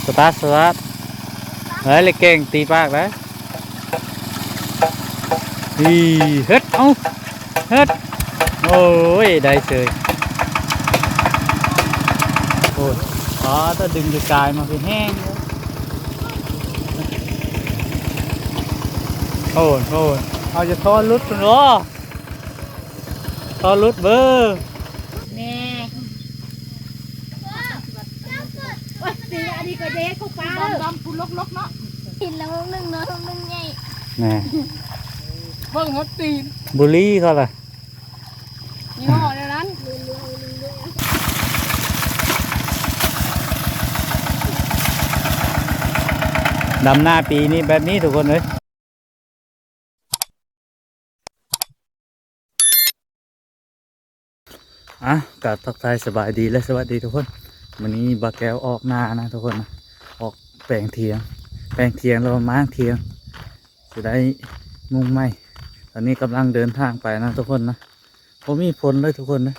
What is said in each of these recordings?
ສະຕາດ ສະຕາດ ເຮີ້ຍ ເລັກເກັ່ງ ຕີປາກໄດ້ ອີ ເຮັດ ເອົາ ເຮັດ ໂອ້ຍ ໄດ້ເສີຍ ໂອ້ຍ ອໍ ຕາດຶງກະຈາຍມາຄືແຮງ ໂອ້ຍ ໂອ້ຍ ເອົາຈະທໍ່ຫຼຸດພຸ້ນບໍ ທໍ່ຫຼຸດເບີ ແນ່ ໂອ້ຍ ຕີອັນນີ້ກໍເດ້ ຂອງປ້າດຳໆ ພຸ້ນລົກໆ ເນາະ ເຫັນແລ້ວ ໜຶ່ງເນາະ ໜຶ່ງໃຫຍ່ ແນ່ ເບິ່ງເຂົາຕີ ບູລີເຂົາລະ ຍີ່ຫໍ້ແນວນັ້ນ ດຳນາປີນີ້ແບບນີ້ທຸກຄົນເອີຍ. ອ່ະ ກະທັກທາຍສະບາຍດີ ແລະ ສະຫວັດດີທຸກຄົນ. ມື້ນີ້ບ່າວແກ້ວອອກນານະທຸກຄົນນະ ອອກແປງຖຽງ ແປງຖຽງ ແລ້ວມາຖຽງ ຊິໄດ້ມຸງໄມ້. ຕອນນີ້ກຳລັງເດີນທາງໄປນະທຸກຄົນນະ. ບໍ່ມີຝົນເລີຍທຸກຄົນເອີຍ.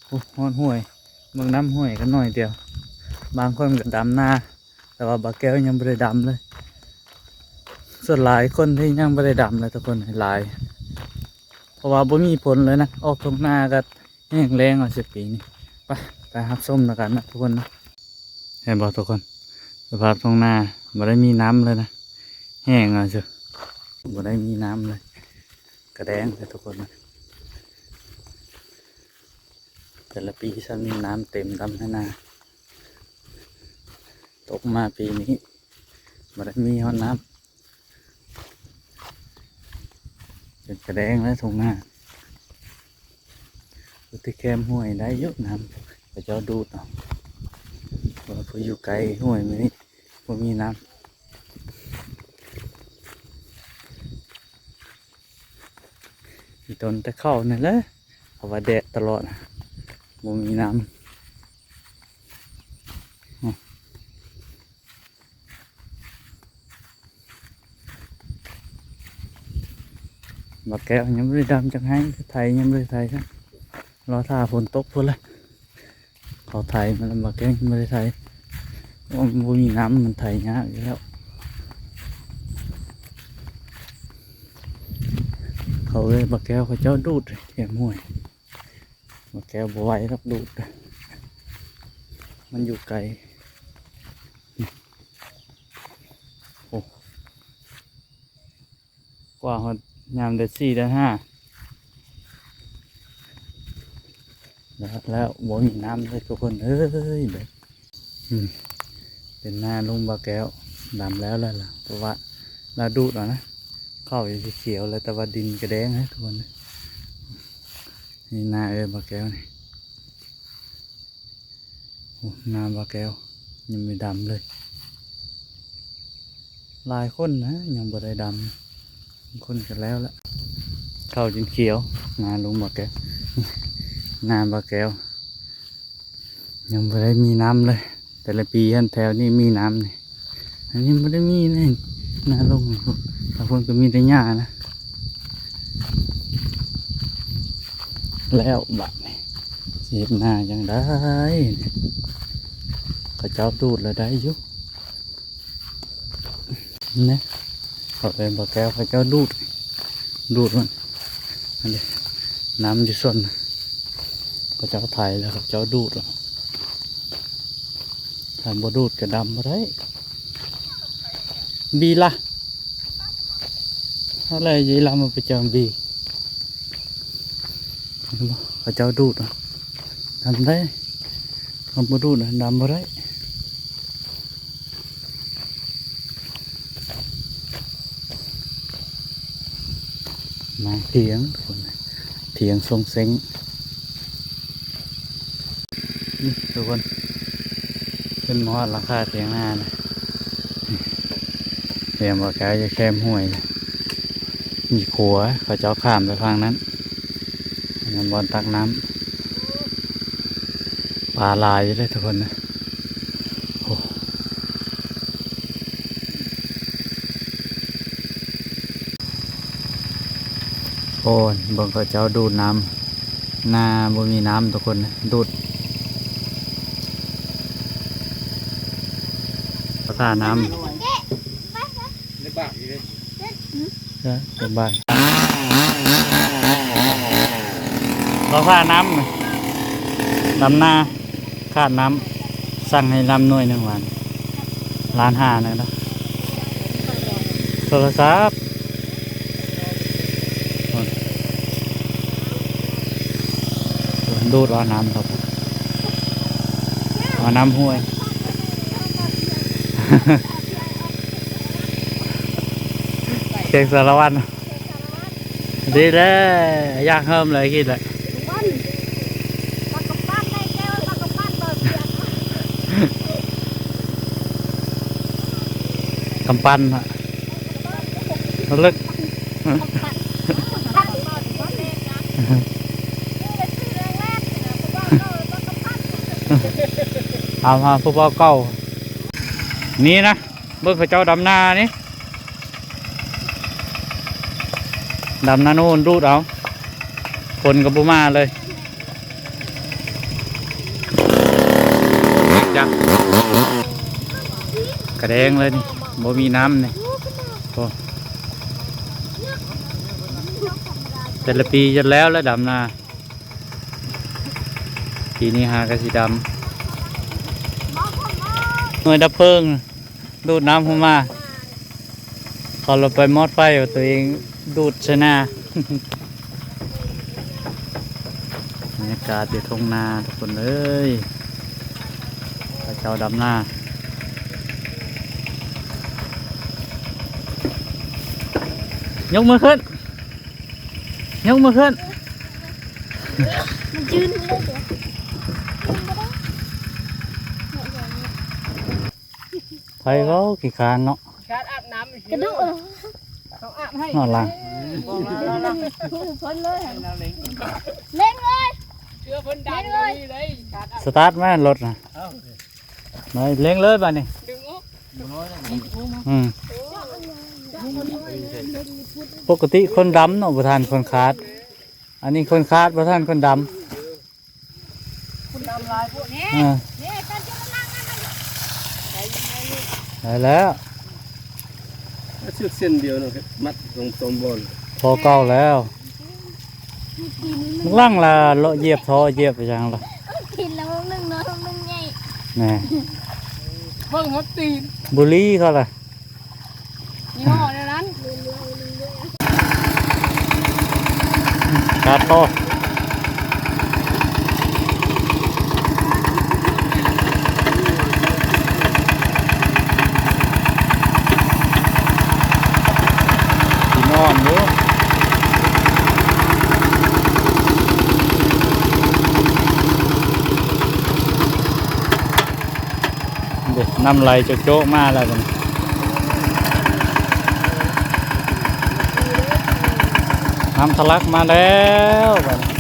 ໂອ້ ຮອດຫ້ວຍ ເບິ່ງນ້ຳຫ້ວຍກໍໜ້ອຍດຽວ. ບາງຄົນກໍດຳນາ ແຕ່ວ່າບ່າວແກ້ວຍັງບໍ່ໄດ້ດຳເລີຍ. ສ່ວນຫຼາຍຄົນທີ່ຍັງບໍ່ໄດ້ດຳເລີຍທຸກຄົນ ຫຼາຍ ເພາະວ່າບໍ່ມີຝົນເລີຍນະ. ອອກທົ່ງນາກໍແຫ້ງແລ້ງເອົາຊິປີນີ້. ໄປ ໄປຮັບຊົມນຳກັນນະທຸກຄົນນະ. ເຫັນບໍ່ທຸກຄົນ ສະພາບທົ່ງນາ ບໍ່ໄດ້ມີນ້ຳເລີຍນະ ແຫ້ງເອົາຊິ ບໍ່ໄດ້ມີນ້ຳເລີຍ. ກະແດງເດີທຸກຄົນ ແຕ່ລະປີຊຳນີ້ນ້ຳເຕັມດຳໃຫ້ນາ ຕົກມາປີນີ້ບໍ່ໄດ້ມີຮອດນ້ຳ ເປັນກະແດງແລ້ວທົ່ງນາ. ຢູ່ທີ່ແຄມຫ້ວຍໄດ້ຢູ່ນ້ຳ ເຂົາເຈົ້າດູດເອົາ ເພາະວ່າຜູ້ຢູ່ໃກ້ຫ້ວຍມື້ນີ້ບໍ່ມີນ້ຳ. ອີຕົນແຕ່ເຂົ້ານີ້ແຫຼະ ເພາະວ່າແດດຕະຫຼອດ ບໍ່ມີນ້ຳ. ບ່າວແກ້ວຍັງບໍ່ໄດ້ດຳຈັກໄຮ່ ໄຖຍັງບໍ່ໄດ້ໄຖຊ້ຳ ລໍຖ້າຝົນຕົກພຸ້ນລະ. ເຂົາໄຖມາແລ້ວ ບ່າວແກ້ວຍັງບໍ່ໄດ້ໄຖ ເພາະວ່າມັນບໍ່ມີນ້ຳ ມັນໄຖຍາກຢູ່ແລ້ວ. ເຂົາເອີຍ ບ່າວແກ້ວເຂົາເຈົ້າດູດແຄມຫ້ວຍ ບ່າວແກ້ວບໍ່ໄຫວດອກດູດ ມັນຢູ່ໄກ. ໂອ້ ກວ່າຮອດຍາມເດືອນສີ່ເດືອນຫ້າ ແລ້ວ ແລ້ວບໍ່ມີນ້ຳເລີຍທຸກຄົນເອີຍ. ແບບ ອືມ ເປັນນາລຸງບ່າວແກ້ວ ດຳແລ້ວແຫຼະ ເພາະວ່າລາວດູດເອົານະ ເຂົ້າຊິຂຽວແລ້ວ ແຕ່ວ່າດິນກະແດງເລີຍທຸກຄົນ. ນີ້ນາເອີຍບ່າວແກ້ວນີ້ ໂອ້ ນາບ່າວແກ້ວຍັງບໍ່ດຳເລີຍ. ຫຼາຍຄົນນະຍັງບໍ່ໄດ້ດຳ ບາງຄົນກໍແລ້ວລະ ເຂົ້າຈົນຂຽວ. ນາລຸງບ່າວແກ້ວ ນາບ່າວແກ້ວ ຍັງບໍ່ໄດ້ມີນ້ຳເລີຍ. ແຕ່ລະປີຫັ້ນແຖວນີ້ມີນ້ຳນີ້ ອັນນີ້ບໍ່ໄດ້ມີເລີຍ. ນາລົງ ທາງພຸ້ນກໍມີແຕ່ຫຍ້ານະ. ແລ້ວບາດນີ້ຊິເຮັດນາຈັ່ງໃດ? ເຂົາເຈົ້າດູດແລ້ວໄດ້ຢູ່. ນີ້ ເຂົາເອີ້ນບ່າວແກ້ວ ເຂົາເຈົ້າດູດ ດູດມັນ ອັນນີ້ ນ້ຳຢູ່ສ່ວນ ເຂົາເຈົ້າໄຖແລ້ວ ເຂົາເຈົ້າດູດ ຖ້າບໍ່ດູດກໍດຳບໍ່ໄດ້. ບີລະ ເຮົາແລະຢີລະມາໄປເຈີບີ ເຫັນບໍ່? ເຂົາເຈົ້າດູດ ດຳໄດ້ ຄັນບໍ່ດູດນະ ດຳບໍ່ໄດ້. ມາຖຽງ ຖຽງຊົງເຊັງ ນີ້ທຸກຄົນ ຂຶ້ນມາຮອດຫຼັງຄາຖຽງນາແລ້ວ. ຖຽງບ່າວແກ້ວຢູ່ແຄມຫ້ວຍ ມີຂົວ ເຂົາເຈົ້າຂ້າມໄປຝັ່ງນັ້ນ ອັນນັ້ນບ່ອນຕັກນ້ຳ. ປາຫຼາຍຢູ່ເດ້ທຸກຄົນນະ. ໂອ້ ໂອ້ ເບິ່ງເຂົາເຈົ້າດູດນ້ຳ ນາບໍ່ມີນ້ຳທຸກຄົນນະ ດູດ. ເຂົາ ຖ້ານ້ຳ ເອີ ສະບາຍ ເຂົາຖ້ານ້ຳ ດຳນາ ຂາດນ້ຳ ສັ່ງໃຫ້ລຳໜ່ວຍໜຶ່ງ ວ່າ ລ້ານຫ້າ ນັ້ນນະ ໂທລະສັບ ດູດເອົານ້ຳເຂົ້າໄປ ເອົານ້ຳຫ້ວຍ ແຂກສາລະວັນ ດີແລ້ວ ຢາກເຮີມເລີຍ ຄິດແລ້ວ ກຳປັ່ນ ກຳປັ່ນ ເລິກ ເອົາມາຜູ້ບ່າວເກົ່າ ນີ້ນະ ເບິ່ງເຂົາເຈົ້າດຳນານີ້ ດຳນາໂນ່ນ ດູດເອົາ ຝົນກໍບໍ່ມາເລີຍ ຈັກກະແດງເລີຍນີ້ ບໍ່ມີນ້ຳນີ້ ໂອ້ ແຕ່ລະປີຈົນແລ້ວລະດຳນາ ປີນີ້ຫາກະຊິດຳ ໜ່ວຍດັບເພີງ ດູດນ້ຳເຂົ້າມາ ເຂົາລະໄປມອດໄຟ ວ່າຕົວເອງດູດໃສ່ໜ້າ ບັນຍາກາດຢູ່ທົ່ງນາທຸກຄົນເອີຍ ເຂົາເຈົ້າດຳນາ ຍົກມືຂຶ້ນ ຍົກມືຂຶ້ນ ມັນຢືນຢູ່ເດ້ ໃຜເວົ້າຂີ້ຄ້ານເນາະ ການອາບນ້ຳ ກະດຸ ເຮົາອາບໃຫ້ ນອນຫຼັງ ເພິ່ນເລີຍ ເລັ່ງເລີຍ ເຊື່ອເພິ່ນດຳເລີຍ ສະຕາດແມ່ນລົດນະ ໄປເລັ່ງເລີຍບາດນີ້ ດຶງອອກ ອືມ ປົກກະຕິຄົນດຳເນາະ ບໍ່ທັນຄົນຂາດ ອັນນີ້ຄົນຂາດ ບໍ່ທັນຄົນດຳ ຄຸນນຳຫຼາຍໂພດ ເອີ ນີ້ ນີ້ ຕອນຈຸລັງນັ້ນ ໄດ້ແລ້ວ ເຊືອກເສັ້ນດຽວນະ ມັດລົງຕົມບ່ອນ ພໍເກົ່າແລ້ວ ມັນຫຼັງລະເລາະຢຽບທໍ່ ຢຽບໄປຫຍັງລະ ຕີນລະວງໜຶ່ງເນາະ ວງໜຶ່ງໃຫຍ່ ແນ່ ເບິ່ງເຂົາຕີນ ບູລີເຂົາລະ ຍີ່ຫໍ້ແນວນັ້ນ ຄາໂຕ ກິນອ່ອນຢູ່ ເດ້ ນ້ຳໄຫຼໂຈະໆ ມາແລ້ວບັດນີ້ ນ້ຳທະລັກມາແລ້ວບັດນີ້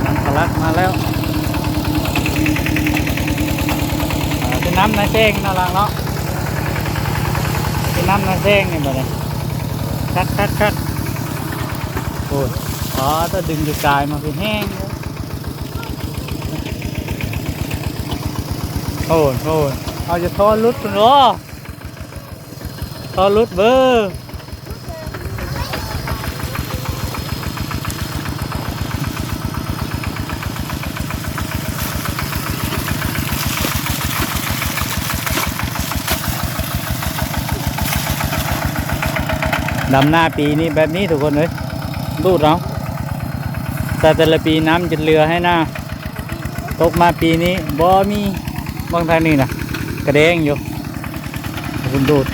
ນ້ຳທະລັກມາແລ້ວ ເອີ ຄືນ້ຳນາແຊງເນາະ ຫຼັງເນາະ ຄືນ້ຳນາແຊງນີ້ບັດນີ້ ຄັກໆໆ ໂອ້ຍ ອໍ ຕາດຶງກະຈາຍມາຄືແຮງ ໂອ້ຍ ໂອ້ຍ ເອົາຈະທໍ່ຫຼຸດພຸ້ນບໍ ທໍ່ຫຼຸດເບີ ດຳນາປີນີ້ແບບນີ້ທຸກຄົນເອີຍ ດູດເອົາ ແຕ່ແຕ່ລະປີນ້ຳຈະເຫຼືອໃຫ້ນາ ຕົກມາປີນີ້ບໍ່ມີ ເບິ່ງທາງນີ້ນະ ກະແດງຢູ່ ເພິ່ນດູດ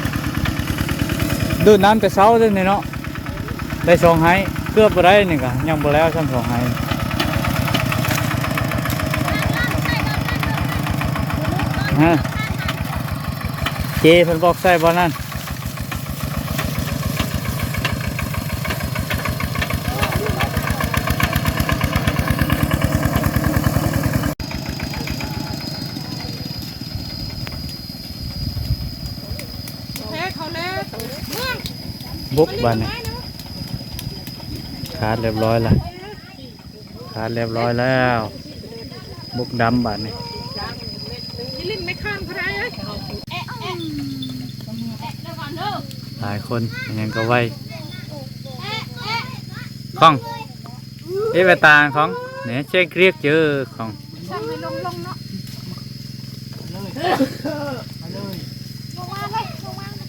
ດູດນ້ຳແຕ່ເຊົ້າເດ້ນີ້ເນາະ ໄດ້ສອງໄຮ່ ເກືອບບໍ່ໄດ້ນີ້ກະ ຍັງບໍ່ແລ້ວຊ້ຳສອງໄຮ່ ຮະ ເຈເພິ່ນບອກໃສ່ບ່ອນນັ້ນ. ບຸກບາດນີ້ ຂາດຮຽບຮ້ອຍລະ ຂາດຮຽບຮ້ອຍແລ້ວ ບຸກດຳບາດນີ້. ຫຼິ້ນໄມ້ຄ້າງເທົ່າໃດເອີຍ. ຫຼາຍຄົນ ຫຍັງກໍໄວ. ຂອງ ເອເວຕາຂອງ ແໜ່ ເຊັກກຽກເຈີຂອງ. ສັ່ງໃຫ້ລົງໆເນາະ. ມາເລີຍ ມາເລີຍ ລົງມາເລີຍ ລົງມາເລີຍ.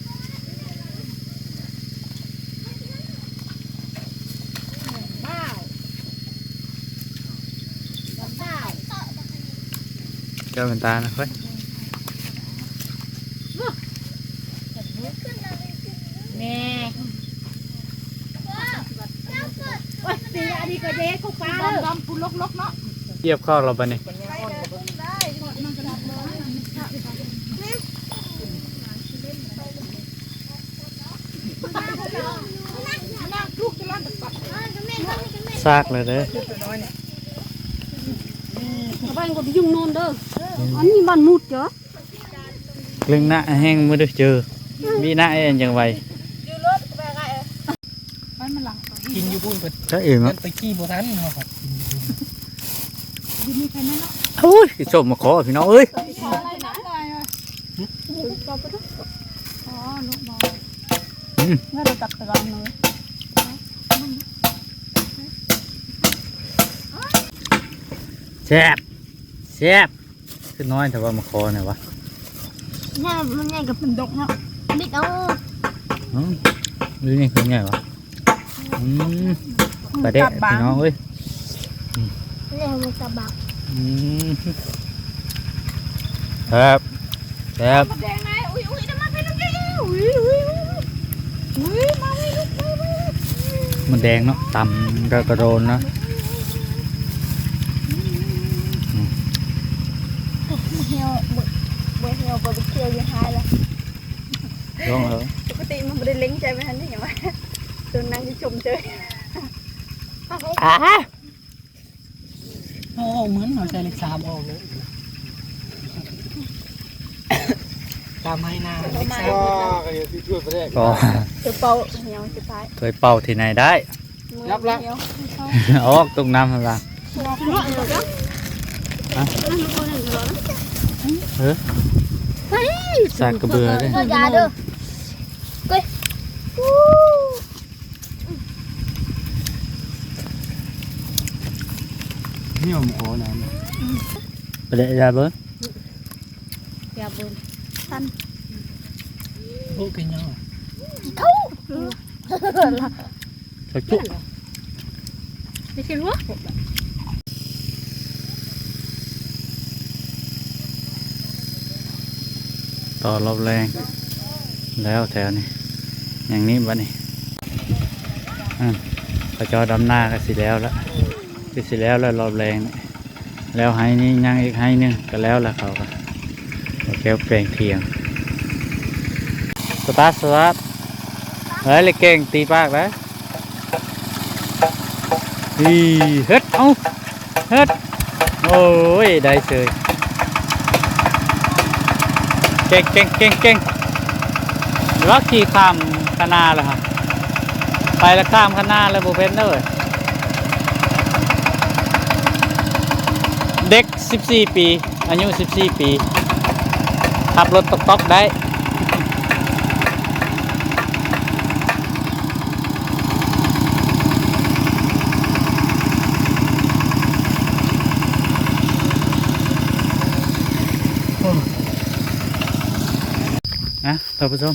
ເຈົ້າເປັນຕານະຂ້ອຍ. ແມ່ ໂອ້ຍ ຕີອັນນີ້ກໍເດ້ຂອງປ້າເດີ ດຳໆ ພຸ້ນລົກໆເນາະ. ຢຽບຄອກແລ້ວບັດນີ້ ຊາກເລີຍເດີ. ເອົາໄປກໍໄປຍຸງໂນນເດີ ອັນນີ້ບ້ານມຸດເດີ. ລຶ້ງນະແຫ້ງມື້ເດີເຈີ ວິນະແອນຈັ່ງໄວ. ກິນຢູ່ພຸ້ນເພິ່ນ ເຈົ້າເອງເນາະ ໄປຂີ່ບໍ່ທັນເຮົາກໍກິນຢູ່ພຸ້ນ. ໂອ້ຍ ຊິສົ້ມມາຂໍພີ່ນ້ອງເອີຍ. ອໍ ລູກບອກ ອືມ ແລ້ວເຮົາຕັກໄປວາງເລີຍ. ແຊບ ແຊບ. ຄືນ້ອຍແຕ່ວ່າມາຂໍແນວວະ ໃຫຍ່ ມັນໃຫຍ່ກວ່າເປັນດົກເນາະ ບິດເອົາ. ອືມ ນີ້ຄືໃຫຍ່ວະ. ອືມ ປາແດກ ພີ່ນ້ອງເອີຍ. ອືມ ນີ້ມັນຕາບັກ. ອືມ ແຊບ ແຊບ. ໝົດແດງເນາະ ຕຳກະກະໂດນເນາະ. ອືມ ບໍ່ຫ່ຽວ ບໍ່ ບໍ່ຫ່ຽວ ບໍ່ໄດ້ທ່ຽວຢູ່ທ້າຍລະ. ລອງເອົາ ປົກກະຕິມັນບໍ່ໄດ້ເລັງໃຈໄປຫັ້ນເດ້ຫຍັງວະ ຕົວນັ້ນຊິຊົມເຈີ. ອາ ເອົາອອກໝົດ ເອົາໃສ່ເລກສາມອອກເລີຍ ຕາມໃຫ້ນາເລກສາມ. ອໍ ຖ້ວຍເປົ່າຫຽວສຸດທ້າຍ ຖ້ວຍເປົ່າທີ່ໄຫນໄດ້ ລັບລະ ອອກຕົກນ້ຳຫັ້ນລະ. ເອີ ຊາກກະເບືອເດ້ ຢ່າເດີ. ນີ້ມັນຂໍນະ ໄປເດ້ ຢ່າເບິ່ງ ຢ່າເບິ່ງ ຕັນ. ໂອ້ ກິນຫຍັງ ກິນເຂົ້າ ເຂົ້າຈຸ ໄປກິນຫົວ. ຕໍ່ລອບແລງແລ້ວແຖວນີ້ ຢ່າງນີ້ບັດນີ້ ອືມ ເຂົາເຈົ້າດຳນາກໍຊິແລ້ວລະ ກໍຊິແລ້ວລະ ລອບແລງນີ້ ແລ້ວໄຮ່ນີ້ຍັງອີກໄຮ່ໜຶ່ງກໍແລ້ວລະ ເຂົາກໍ ເຂົາແກ້ວແປງຖຽງ. ສະຕາດ ສະຕາດ ເອີຍ ເລັກເກັ່ງ ຕີປາກໄດ້. ອີ ເຮັດ ເອົາ ເຮັດ ໂອ້ຍ ໄດ້ເສີຍ ເກັ່ງ ເກັ່ງ ເກັ່ງ ເກັ່ງ. ລັກຂີ່ຂ້າມຄັນນາແລ້ວ ໄປລະຂ້າມຄັນນາແລ້ວ ບໍ່ເປັນເດີ. ເດັກສິບສີ່ປີ ອາຍຸສິບສີ່ປີ ຂັບລົດຕ໊ອກໆໄດ້. ອ່ະ ທ່ານຜູ້ຊົມ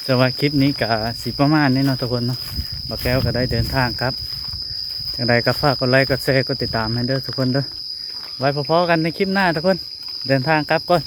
ສຳລັບຄລິບນີ້ກະຊິປະມານນີ້ເນາະທຸກຄົນເນາະ ບ່າວແກ້ວກະໄດ້ເດີນທາງກັບ. ຈັ່ງໃດກໍຝາກກົດໄລກ໌ ກົດແຊ ກົດຕິດຕາມໃຫ້ເດີທຸກຄົນເດີ. ໄວ້ພໍ້ໆກັນໃນຄລິບໜ້າທຸກຄົນ ເດີນທາງກັບກ່ອນ.